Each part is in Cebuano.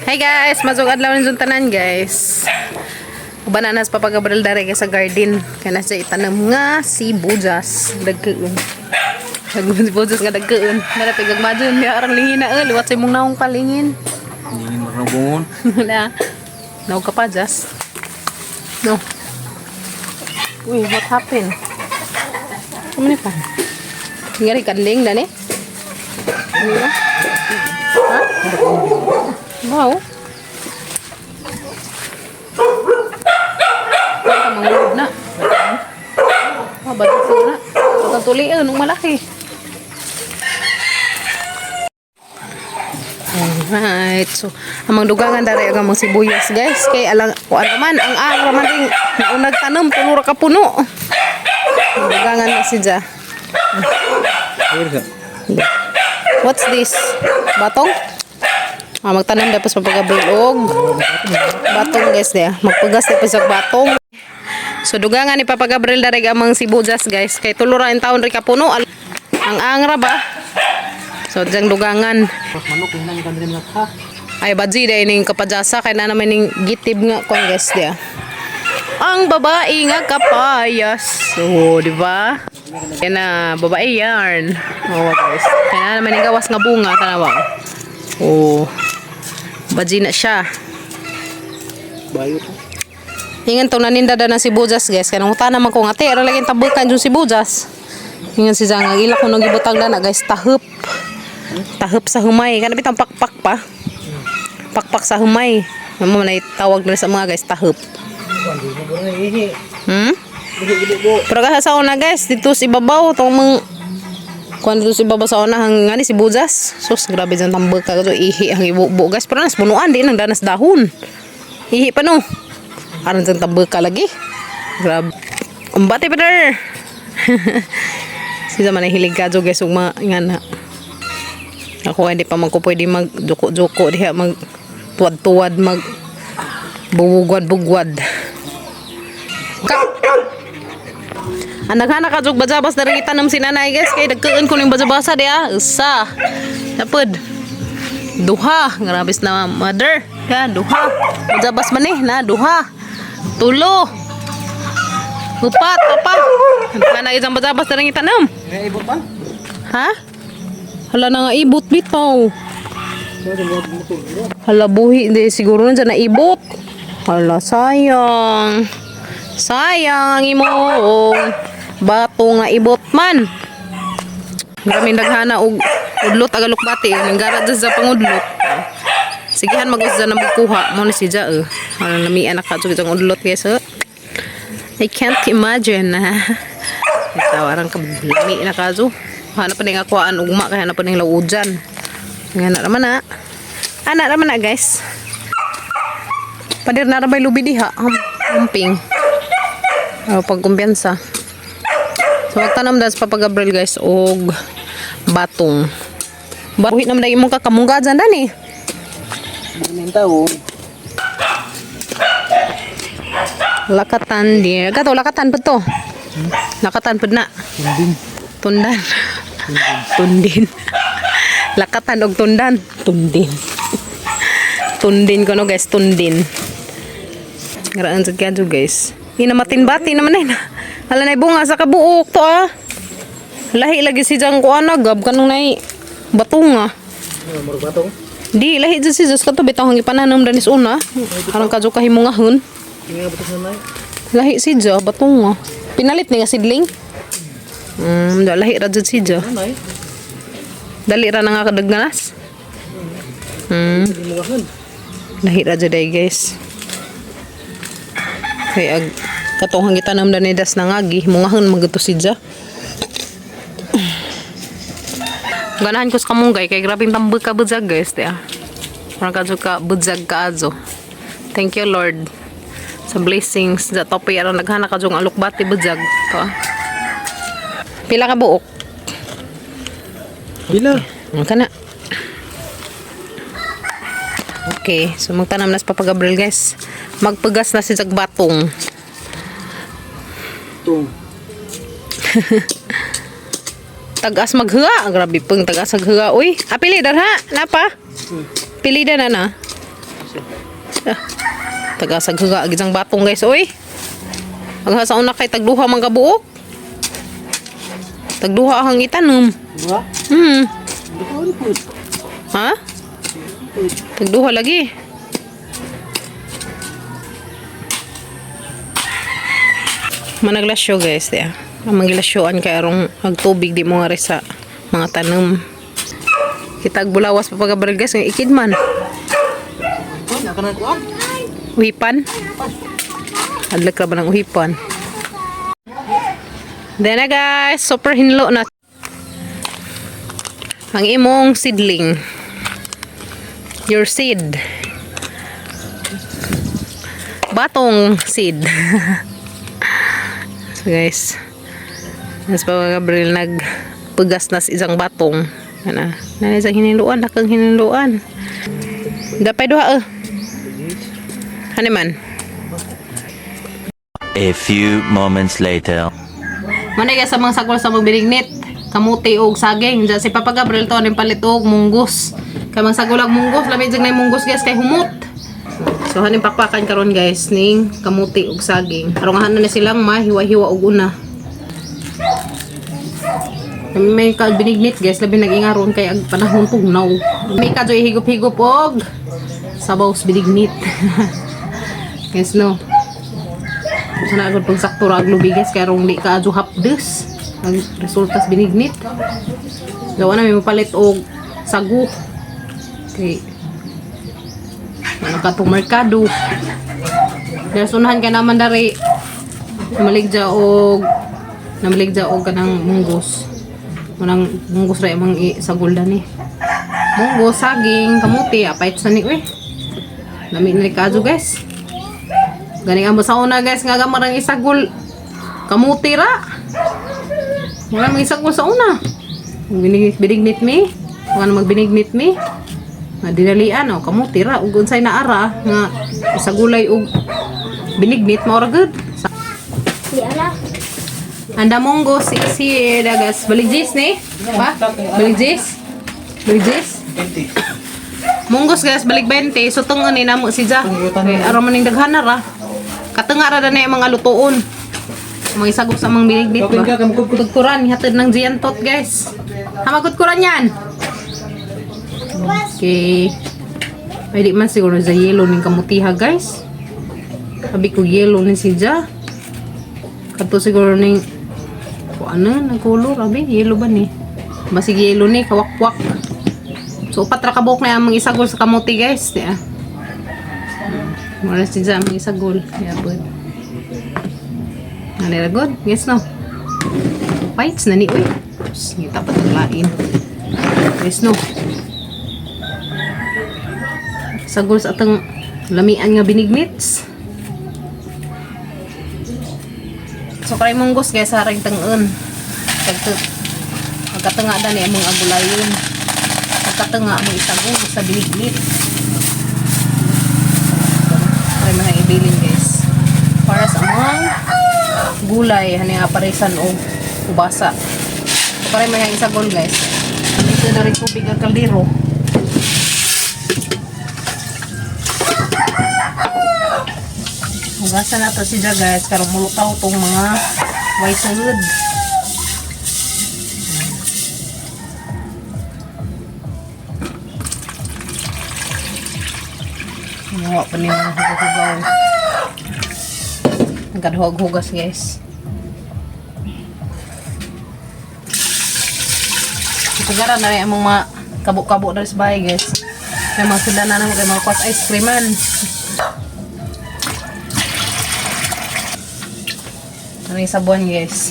Hi guys, masug adlaw ninyong tanan, guys. Uban na nas Papa Gabriel dere sa garden. Kay na siya itanom nga sibuyas. Dagkuon. Sibuyas nga dagkuon. Nara pigag madun niya arang lingin na eh. Liwat sa imong naong palingin. Hindi marabungon. Wala. Naog ka pa, Jas. No. Uy, what happened? Ano ni pa? Ngari kadling dani? Ano ba? Ha? Wow. Baka mangulob na. Ah, ba't na? Patang tuli nung malaki. Alright. So, ang mga dugangan dari ang mga sibuyas, guys. Kay alang kuan man ang agra man ding naunag tanom tulo ra ka puno. Ang dugangan na si Ja. What's this? Batong? Ah, magtanom dapat sa pagabril og batong, guys, dia. Magpugas dapat sa batong. So dugangan ni Papa Gabriel dari ang mga sibuyas, guys. Kay tulo ra in taon ri ka puno. Ang angra ba? So diyang dugangan. Manok lang kan rin ka. Ay, badzi dahil ning kapadjasa kay na naman ning gitib nga kon, guys, dia. Ang babae nga kapayas. So, di ba? Yan na, babae yarn. Oh, guys. Kaya na naman ning gawas nga bunga, tanawa. Oh. Badzi na siya. Bayo to. Ingan to naninda da na sibuyas, guys. Kaya nang naman ko nga te, ara lagi tabukan yung sibuyas. Ingan si Zang, ila ko nang gibutang na, guys, tahop. Tahop sa humay. Kana bitang pakpak pa. Pakpak sa humay. Ano man ay tawag na sa mga, guys, tahop. Pero kasi sa una, guys, dito sa ibabaw, tong mga kuan dito sa ibabaw sa una hang ngani sibuyas. Sus, grabe dyan tambag ka ihi ang ibubo, guys. Pero nas punuan din ang danas dahon. Ihi pa no. Aron dyan tambag ka lagi. Grabe. Umbati pa der. Sila man ay hilig ka guys ug mga ngana. Ako hindi pa man ko pwede mag juko-juko diha, mag tuwad-tuwad, mag bugwad-bugwad. Ka ang naghana ka jug bajabas na rin itanom si nanay, guys, kay dagkuon ko ning bajabasa diha. Usa. Tapod. Duha, grabis na mother. Ya, duha. Bajabas man eh, na duha. Tulo. Upat, apa. Naghana isang bajabas na rin itanom. Eh, ibot ba? Ha? Hala na nga ibot bitaw. Hala, buhi di siguro na dyan na ibot. Hala, sayang. Sayang ang imong bato nga ibot man. Maraming daghana og udlot agalukbati ning gara dyan sa pangudlot. Sigihan mag-usda na magkuha mo ni si Ja eh. Hala, lamian na ka jud udlot, guys. Eh. I can't imagine. Tawaran ka lami na kazo. Hanap pa ning akuan ugma kay hanap pa ning laujan. Nga na raman na. Ana raman na, guys. Padir na rabay lubi diha. Humping. Oh, pagkumpiyansa. So magtanam das Papa Gabriel, guys, og batong. Buhi naman dahil imong kakamungga dyan dani. Ano taon? Lakatan di. Kato lakatan pa to. Lakatan pud na. Tundin. Tundan. Tundin. Lakatan og tundan. Tundin. Tundin ko no, guys, tundin. Ngaraan sa kadyo, guys. Inamatin bati naman eh. Hala na bunga sa kabuok to ah. Lahi lagi si Jang ko ana gab kanong nay batunga. Ano murag batong? Di lahi jud si Diyos kato bitaw ang ipananom danis una. Aron kadyo kahimungahon. Tinga batos na nay. Lahi si Jo, batunga. Pinalit ni nga sidling. Lahi ra jud si Jo. Nay. Dali ra na nga kadagnanas. Hindi mo gahan. Lahi ra jud ay, guys. Kay ag katong gitanom danidas na ngagi, mungahon magto si Ja. Ganahan ko sa kamunggay kay grabing tambag ka budzag, guys, diya. Murag kadto ka budzag ka azo. Thank you, Lord, sa blessings. Sa topi aron naghana ka jung alukbati budzag to. Ah. Pila ka buok? Pila? Ang kana. Okay, so magtanam na si Papa Gabriel, guys. Magpagas na si Jag batong. Tung. Tagas maghuga. Grabe pang tagas maghuga. Uy, ah, pili dan ha. Napa? Pili dan na na. Ah, tagasag huga gisang batong, guys, oy. Ang sa una kay tagduha man kabuok. Tagduha ang itanom. Duha? Duha ni po. Ha? Tagduha lagi. Managlasyo, guys, diya. Ang magilasyoan kay arong agtubig di mo nga rin sa mga tanom. Kitag bulawas pa pagabaril, guys, ng ikid man. Uy, naka na kuan. Uhipan? Adlak ra ba ng uhipan? Then na, guys, super hinlo na. Ang imong seedling. Your seed. Batong seed. So guys, nas pa Gabriel nagpugas na sa isang batong. Ana, na isang hiniluan, nakang hiniluan. Dapay duha eh. Ano man? A few moments later. Manay sa mga sagol sa magbinignit, kamuti og saging. Diyan si Papa Gabriel to aning palit og munggos. Kay mga sagol og munggos, lami jud na yung munggos, guys, kay humot. So haning pakpakan karon, guys, ning kamuti og saging. Aron nga na silang mahiwa-hiwa og una. May ka binignit, guys, labi nag-ingaron kay ag panahon tugnaw. May ka joy higop-higop og sabaw sa binignit. Guys, no. Sana agad pag sakto ra ang lubi, guys, kay rong di ka adyo hapdes ang resulta sa binignit. Gawa na may mapalit og sagu. Kay ano ka tong merkado. Dahil sunahan ka naman dari namaligja og kanang munggos. Manang munggos ra imong isagol ni. Munggos, saging, kamuti, apait sa ni uy. Lami na ni kaadyo, guys. Gani nga mo sa una, guys, nga gamarang isagol kamuti ra. Wala mang isagol sa una. Binignit mi. Wala magbinignit mi. Nga dinalian oh, kamuti ra ug unsay naara nga isagulay og binignit mao ra gud. Di ala. Anda monggo si si dagas baligis ni? Pa? Baligis? Baligis? 20. Munggos, guys, balik 20. So tungon ni namo si Ja. Kay aron man ning daghan na ra. Katunga ra na yung mga lutuon. Mga isagop sa mga binignit Kapin ba? ka, kamukod ko. Kudkuran, hatid ng Giantot, guys. Hamagudkuran yan! Okay. Pwede man siguro sa yellow ning kamutiha, guys. Sabi ko yellow ni si Ja. Kato siguro ning kung ano, ng color, abi, yellow ba ni? Basig yellow ni, kawakwak. So, upat ra kabuk na ang mga isagol sa kamuti, guys. Yeah. Mura si Ja ang mga isagol. Yeah, good. Ano good? Yes, no? Fights na ni, uy. Psst, ngita pa ang lain. Yes, no? Sagol sa atang lamian nga binignits. So, kay munggos, guys, haring tangon. Pagka, pagkatunga na ni among agulayon. Pagkatunga mo isagol sa binignit. Kay mga ibilin, guys. Para sa among gulay, hani nga parisan o ubasa. So, para may isagol, guys. Ito na rin tubig ang kaldero. Hugasan na to si Ja, guys, karon mulutaw tong mga white sulod. Nawa pa ni mga hugaw-hugaw. Nagkaduhag-hugas, guys. Pagaran na rin ang mga kabo-kabo na sa bahay, guys. May mga sila na naman kay mga kwas ice cream man. Ano yung sabon, guys?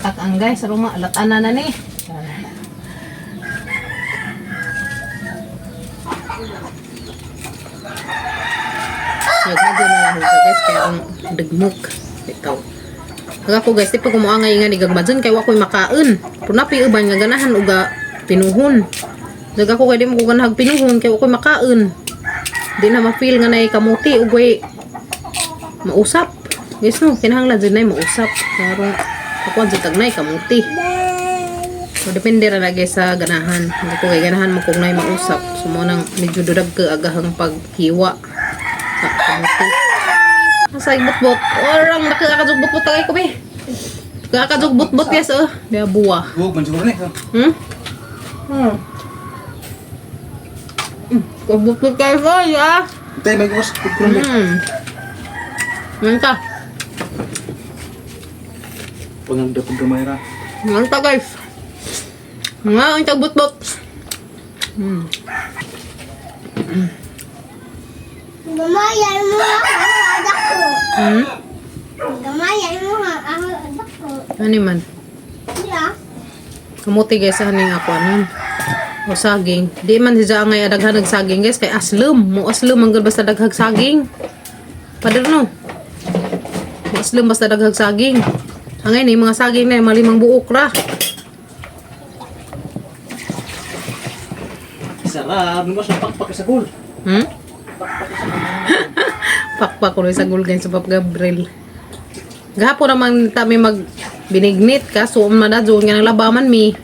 Takang, guys, aruma, latan na na ni. So, medyo na lang guys, kaya ang dagmok. Ikaw. Aga ko, guys, di pa kumuangay nga ni gagmadson kay wa ko'y makaon. Pero napi uban nga ganahan uga pinuhon. Dag ako kay di mo ko ganahag pinuhon kay wa ko'y makaon. Di na ma-feel nga nay kamuti ug way mausap. Guys no, kinahanglan jud nay mausap. Pero ako jud tag nay kamuti. So depende ra lagi sa ganahan. Hindi ko kay ganahan mo kung nay mausap. So mo nang medyo dudag ka agahang paghiwa. Kamuti. Asa bot-bot. Orang nakakajug bot-bot tagay ko be. Nakakajug bot-bot, guys, oh. Dia buah. Buog man siguro ni. Hmm? Bot-bot guys, oh ya. Tay may guwas kudkuron be. Manta. Pangagda pag gamay ra. Manta, guys. Nga, ang tagbot-bot. Gamay mo ang adak ko. Gamay mo ang adak ko. Ano man? Yeah. Kamuti, guys, sa haning ako anon. O saging. Di man siya ngay daghan og saging, guys, kay aslum. Mo aslum ang gud basta daghag saging. Pader no. Mo aslum basta daghag saging. Angay ni mga saging na malimang buok ra. Sarap, mo sa pakpak sa gol. Pakpak ko sa gulgan sa Pap Gabriel. Gahapon naman kami mag binignit kaso manadyo nga nang labaman mi.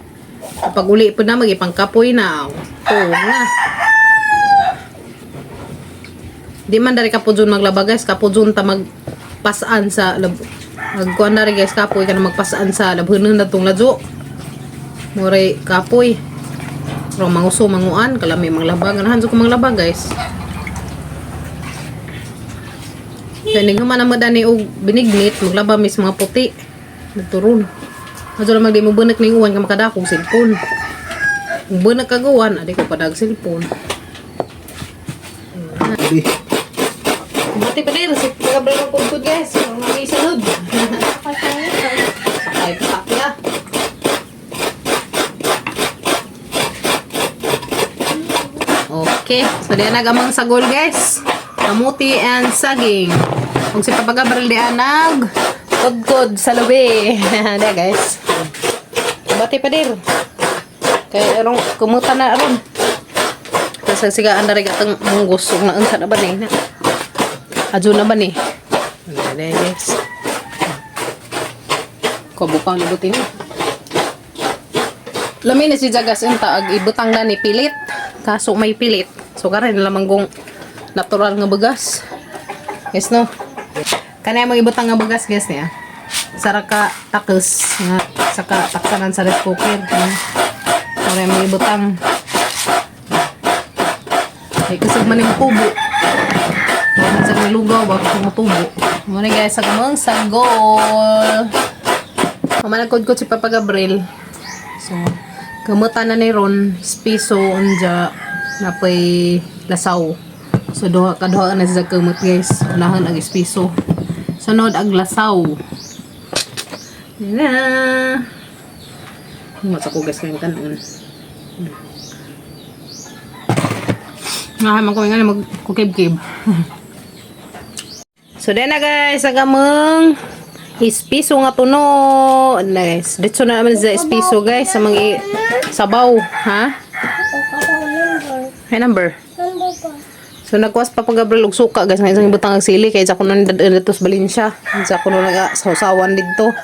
Kapag uli po na magipangkapoy na. Oo nga. Di man dari kapo dun maglaba, guys, kapo dun ta magpasaan sa lab magkuan na rin, guys, kapoy ka na magpasaan sa labhunon na tong ladyo. Muray kapoy. Pero manguso manguan kalami manglaba ganahan jud ko manglaba, guys. Kaya ning human ang madani og binignit, maglaba mis mga puti. Nagturon. Adto lang magdi mo bunak ning uwan ka makadakog cellphone. Kung bunak ka guwan, adi ko padag cellphone. Abi. Mati pa din, si Gabriel ang kudkod, guys. Mga may isunod. Sakay pa ya. Okay, so diyan nagamang sagol, guys. Kamuti and saging. Kung si Papa Gabriel diyan nag kudkod sa lubi. Diyan, guys. Bati pa dir. Kay arong kumuta na aron. Kasi siga anda rin atong munggos ug naunsa na ba ni na. Adyo na ba ni? Diyan, guys. Kabukaw ni buti ni. Lami na si Jagas unta ag ibutang na ni pilit. Kaso may pilit. So karon lamang gong natural nga bugas. Yes no. Kanay mo ibutang nga bugas, guys, niya. Sara ka takos nga saka taksanan sa rice cooker. Para mo ibutang. Ay kusog man yung tubo. Wala sa may lugaw ba kung tubo. Muna, guys, sa kamong sagol. Pamanagkod ko si Papa Gabriel. So, kamutan na ni Ron, piso unja napay lasaw. So, duha kaduha na siya kamot, guys. Unahan ang ispiso. Sunod ang lasaw. Na. Hingot ako, guys, kayong kanon. Nga man ko nga magkukib-kib. So, then na, guys, ang among ispiso nga tuno. Na, guys. Dito na naman sa ispiso, guys, sa mga sabaw, ha? Number. Hey, number. Number pa. So nagkuwas pa pag Gabriel og suka, guys, nga isang ibutang ang sili kay sa kuno dito sa Valencia. Sa kuno naga sausawan didto.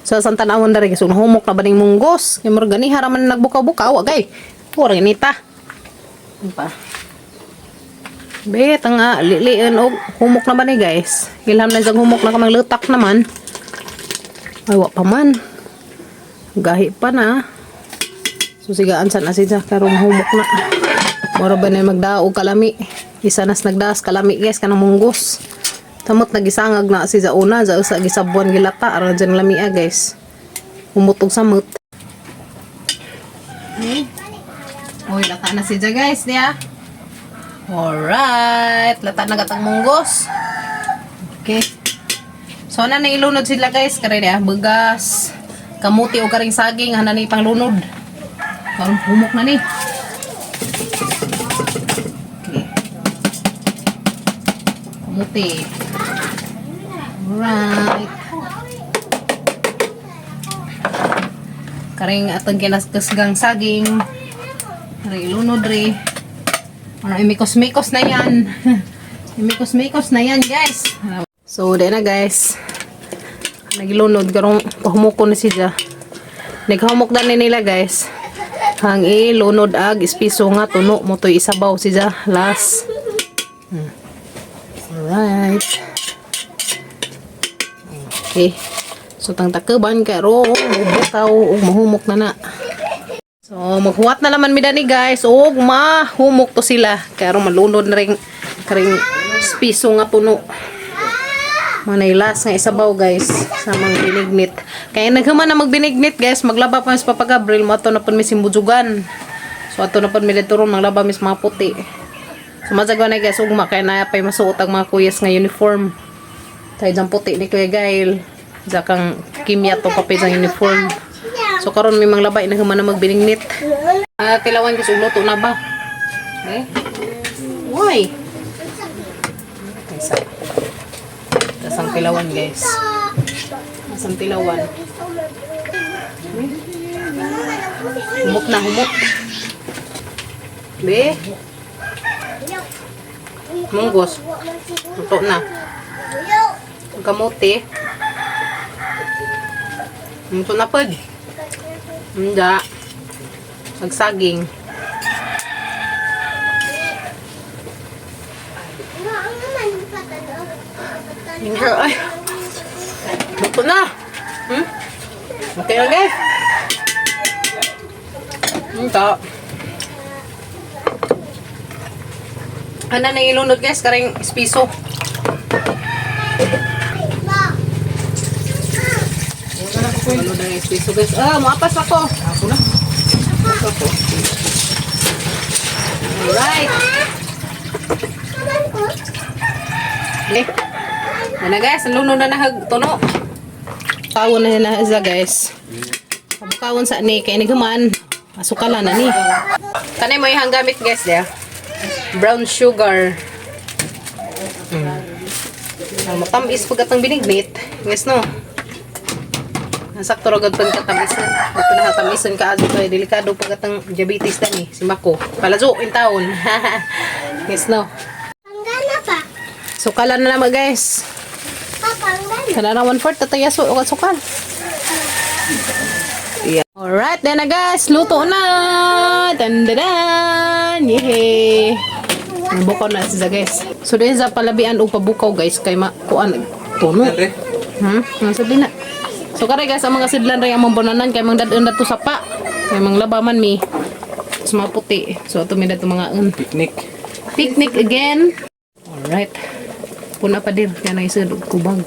So sa tanawon diri guys, humok na baning munggos. Kay murag gani haraman nagbukaw-bukaw wa gay. Pura ganita. Ano pa? Be, tanga lilian og humok na ba ni, guys? Ilham na isang humok na kamang lutak naman. Ay, wa pa man. Gahi pa na. So sigaan sa na siya karong humok na. Mura ba na magdaog kalami. Isa nas nagdaas kalami, guys, kanang munggos. Tamot nagisangag na si una za usa gisabuan gilata aron dyan lamia, guys. Humutog samot. Okay. Uy, lata na siya, guys, niya. Alright, lata na gatang munggos. Okay. So na nailunod sila, guys, kare niya bugas, kamuti o karing saging hana ni panglunod. Karon humok na ni. Okay. Kamuti. Alright. Karing atong kinaskusgang saging. Karing ilunod ri. Ano, imikos-mikos na yan. Imikos-mikos na yan, guys. So, di na, guys. Naglunod karong pahumoko na siya. Naghumok na ni nila, guys. Hang ilunod ag ispiso nga tuno mo to'y isabaw siya last. Alright. Okay. So tang takuban kay ro bukaw ug mahumok na na. So maghuwat na naman mi dani, guys, ug mahumok to sila kay aron malunod na ring karing piso nga puno. Manay last nga isabaw, guys, sa mga binignit. Kaya naghuman na magbinignit, guys, maglaba pa mis Papa Gabriel mo ato na pud mi simbujugan. So ato na pud mi didto ron maglaba mis mga puti. So mazagwa na, guys, ugma kay naa pay masuot ang mga kuyas nga uniform. Tayo dyan puti ni Kuya Gail. Diyan kang kimya to kape sa uniform. So karon may mga labay na human na magbinignit. Ah, tilawan guys, luto na ba? Eh? Why? Isa. Tas ang tilawan, guys. Tas ang tilawan. Humok na humok. Be? Munggos. Luto na. Ang kamote. Ito na pod. Hindi. Nagsaging. Ay. Luto na. Okay na, guys. Ito. Ano na ilunod, guys? Karing espiso. Ilunod na yung espiso, guys. Ah, muapas ako. Ako na. Ako. Alright. Okay. Yan na, guys, lunod na nahag tuno. Kawon na na isa, guys. Kawon sa ni kay naghuman. Masukala na ni. Kanay mo ihang gamit, guys, ya. Brown sugar. Ang matamis pag atang binignit. Guys, no. Nasakto ra gud pag katamisan. Ito na katamisan ka adto kay delikado pag atang diabetes dani si Mako. Palazo in taon. Guys, no. Panggana pa. Sukalan na naman, guys. Pa, panggana. Kana na 1/4 tataya so sukal. Yeah. Alright, then na, guys, luto na. Dandadan. Yehey. Bukaw na siya, guys. So dahil sa palabian o pabukaw, guys, kay makuan tuno. Andre? Nasa din na. So kare, guys, ang mga sidlan rin among bananan kay mang dadon dato sapa. Kay mang labaman mi. Sa mga puti. So ato mi dato mga un. Picnic. Picnic again. Alright. Puna pa din kaya naisod og kubag.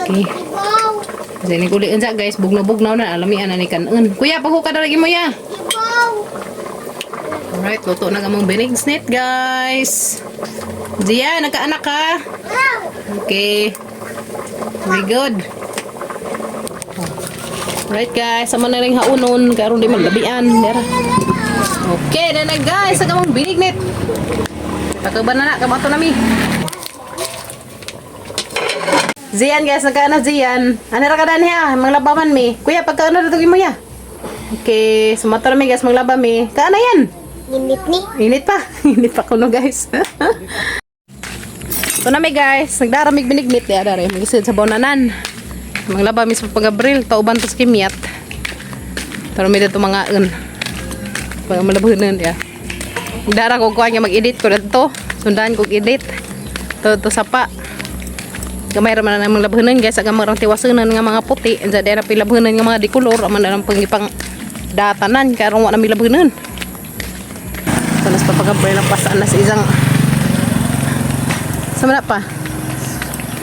Okay. Ibaw. Kasi ni uli unsa, guys, bugnaw-bugnaw na alamian na ni kanon. Kuya, paghuka na lagi mo ya. Ibaw. Alright, luto na kamong binignit, guys. Zia, nagkaanak ka? Wow. Okay. Very good. Alright, guys, sama na rin haunon karon di maglabian. Dera. Okay, na na, guys, sa kamong binignit. Pagkaban na na, kamato na mi. Zian, guys, nagkaana Zian. Ano ra ka dan ha? Manglabaman mi. Kuya, pagkaano na mo ya. Okay, sumato na mi, guys, maglaba mi. Kaana yan? Init ni. Init pa. Init pa kuno, guys. Ito na mi, guys. Nagdaramig binignit. Di adare. Magisid sa bonanan. Maglaba mi sa pagabril. Tauban to sa kimyat. Pero may dito mga un. Pag malabunan ya. Nagdara ko kuha niya mag-edit ko dito. Sundan ko edit. To to sapa. Gamay ra man na mga labhanan, guys, ang mga tiwasanan nga mga puti, unsa di na pilabhanan nga mga dikolor, aman na lang pangipang datanan karon wa na mi labhanan. So, nas papagabril ang pasaan na sa isang sa mana pa.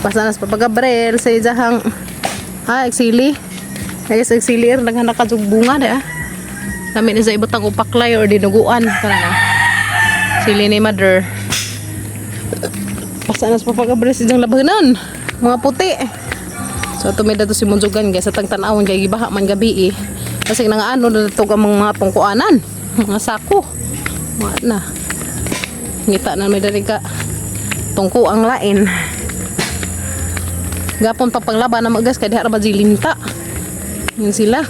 Pasaan nas papagabril sa isang ah, eksili. Ay, sa eksili er, naghanak ka jug bunga da. Namin sa ibutang upaklay or dinuguan. Tara na. Sili ni mother. Pasaan nas papagabril sa isang labanan. Mga puti. So ato may dato si Munzugan, guys, sa tang-tanawon kay gibaha man gabi eh. Kasi nangaano na dato ang mga tungkuanan, mga sako. Mga na. Ngita na may dali ka tungko ang lain. Gapon pa paglaba na magas kay diha ra ba di linta. Yun sila.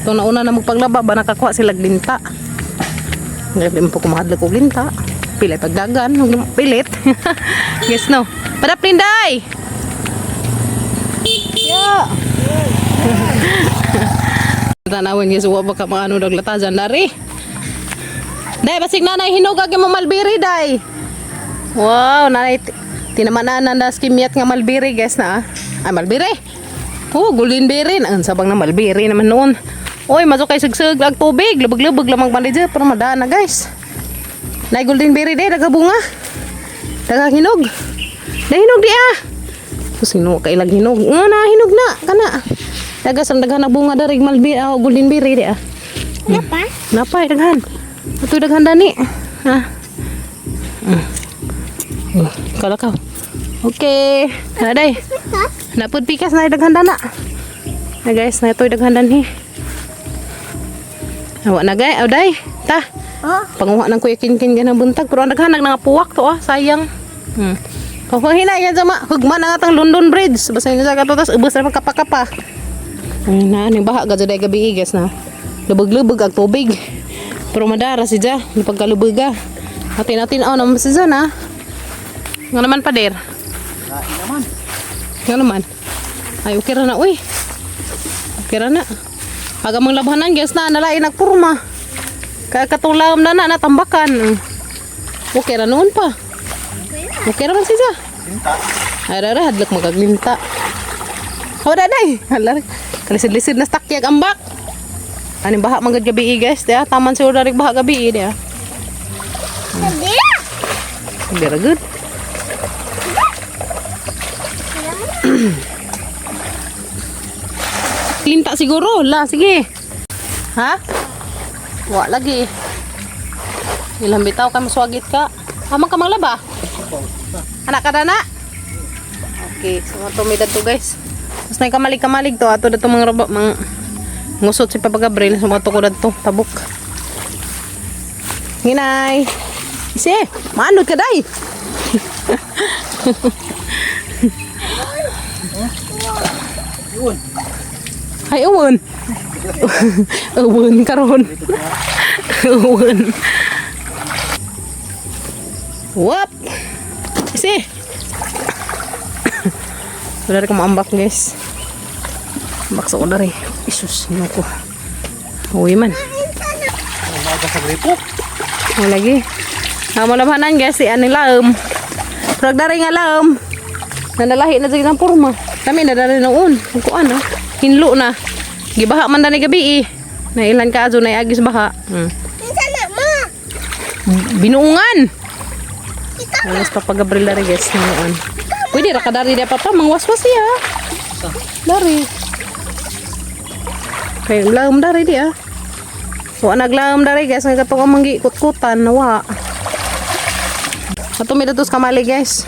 Itong nauna na magpaglaba ba nakakuha sila linta. Grabe mo po kumahadlok og linta. Pilit pagdagan, huwag na pilit. Yes no. Padap ninday. Yeah. Tanawin, guys, wa baka maano naglatajan dari. Day, basig nanay hinog agi mo malbiri, day. Wow, nanay tinamaan na na skimyat nga malbiri guys na. Ah. Ay malbiri. Oh, golden berry na sabang na malbiri naman noon. Oy, masok kay sugsug ag tubig, lubog-lubog lamang bali dyan, pero madaan na guys. Nay golden berry de nagabunga. Daghang hinog. Dahinog di ah. Sino ka ilag hinog? Nga na hinog na kana. Dagas ang daghan na bunga darig malbiri ah, golden berry di ah. Napa? Napay daghan. Ato daghan dani. Ha. Kalakaw. Okay. Na day. Napud pikas na daghan dana. Na guys, na ito'y daghan danhi. Awa na gay, aw day. Ta. Oh. Panguha ng Kuya Kinkin ganang buntag pero ang daghan nang puwak to ah, sayang. Kung hina yan sama, hugma na nga tang London Bridge. Basta yun sa katutas, ubos na magkapakapa. Ay na, ni baha gadyo day gabi guys na. Lubog-lubog ang tubig. Pero madara si Ja, ni pagkalubuga. Atin atin oh naman si Ja na. Nga naman pader. Lain naman. Nga naman. Ay okay ra na uy. Okay ra na. Aga mang labhanan guys na nalain nagpurma. Kaya katulam na na natambakan. Okay ra noon pa. Okay ra man si Ja. Linta. Ay ra ra hadlok magaglinta. Wala day. Hala. Kalisid-lisid na stakyag ambak. Ani baha man gud gabi eh, guys, diya. Taman siguro darig baha gabi eh, diya. Hindi. Very good. Linta siguro. La, sige. Ha? Wa lagi. Ilang bitaw ka maswagit ka. Amang ka manglaba? Anak ka na? Okay, so matumidad to guys. Mas na kamalig-kamalig to. Ato dato mga robo, mga ngusot si Papa Gabriel. Sumato ko dato, tabok. Hinay. Ise, maanod ka day. Yun. Ay, uwan. Uwan karon. Uwan. Wap. Ise. Wala rin maambak, guys. Ambak sa ular eh. Isus, ko. Uwi man. Umaga sa gripo. Wala lagi. Ang malabhanan guys, si aning laom. Prag dari nga laom. Nanalahi na sa purma. Kami nadali noon. Ang kuan ah. Hinlo na. Gibaha man dani gabi eh. Nailan ka azo na agis baha. Minsan na, ma. Binuungan. Alas Papa Gabriel dari guys noon. Pwede ra ka dari dia papa mangwaswas siya. Dari. Kay laom dari dia. Wa naglaom dari guys nga katong amang gikut-kutan wa. Ato mi datos kamali guys.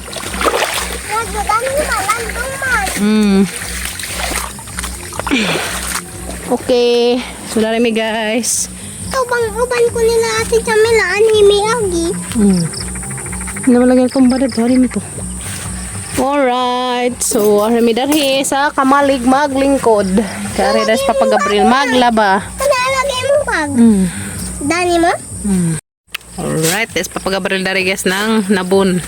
Nagdaan mo malandong man. Okay. So dari mi guys. Ito bang uban ko nila Ate Jamila ani may agi. Hindi naman lagyan kong badad. Hari mi to. Alright. So, ari mi darhi sa kamalig maglingkod. Kaya das Papa Gabriel maglaba. Ano lagay mo bag? Dani mo? Alright, des Papa Gabriel dari guys ng nabon.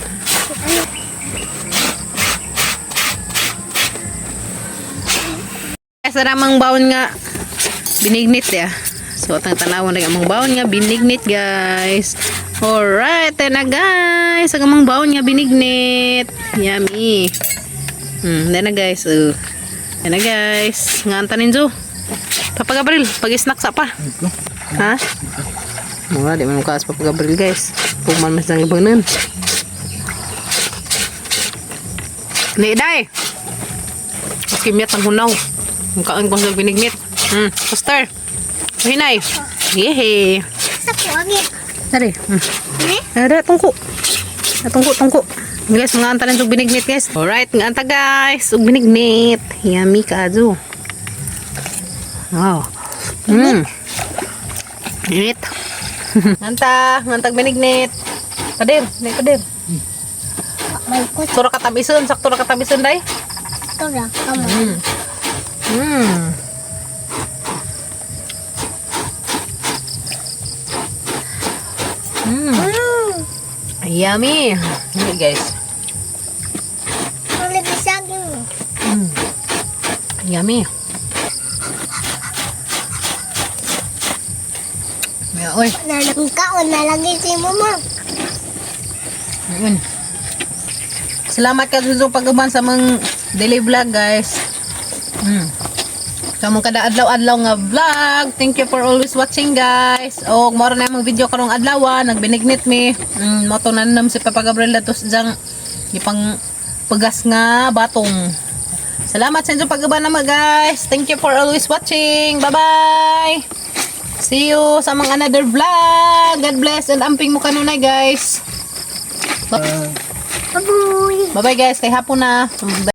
Guys, ara mang baon nga binignit ya. So, atang tanawon rin among baon nga binignit guys. Alright, na guys. Ang among baon nga binignit. Yummy. Na guys. Na guys. Nga anta ninjo. Papa Gabriel, pag-snack sa pa. Ha? Mura, di man mukha sa Papa Gabriel guys. Puman mas nang ibanan. Ni day. Kimyat ang hunaw. Ang kaon ko sa binignit. Poster. Hinay. Yehe. Sa ko agi. Dari. Ne? Ada tungku. Tungku, tungku. Guys, mga anta og binignit guys. Alright, nga anta guys, og binignit. Yummy kaayo. Wow. Init. Nganta, ngantag binignit. Pader, dai pader. May ko Sura katabison, sakto ra katabison dai. to ra kamo. Yummy. Yummy guys. Ang lagi saging mo. Yummy. Yeah, oy. Nalang kaon nalagi si mama. Ayun. Salamat ka sa pag-uban sa among daily vlog, guys. Sa among kada adlaw-adlaw nga vlog. Thank you for always watching, guys. O mao na among video karong adlaw, nagbinignit mi. Mao to nanam si Papa Gabriel dato sa diyang ipang pagas nga batong. Salamat sa inyong pag-uban naman, guys. Thank you for always watching. Bye-bye. See you sa mga another vlog. God bless and amping mo kanunay, guys. Baboy. Bye-bye, guys. Kay hapon na.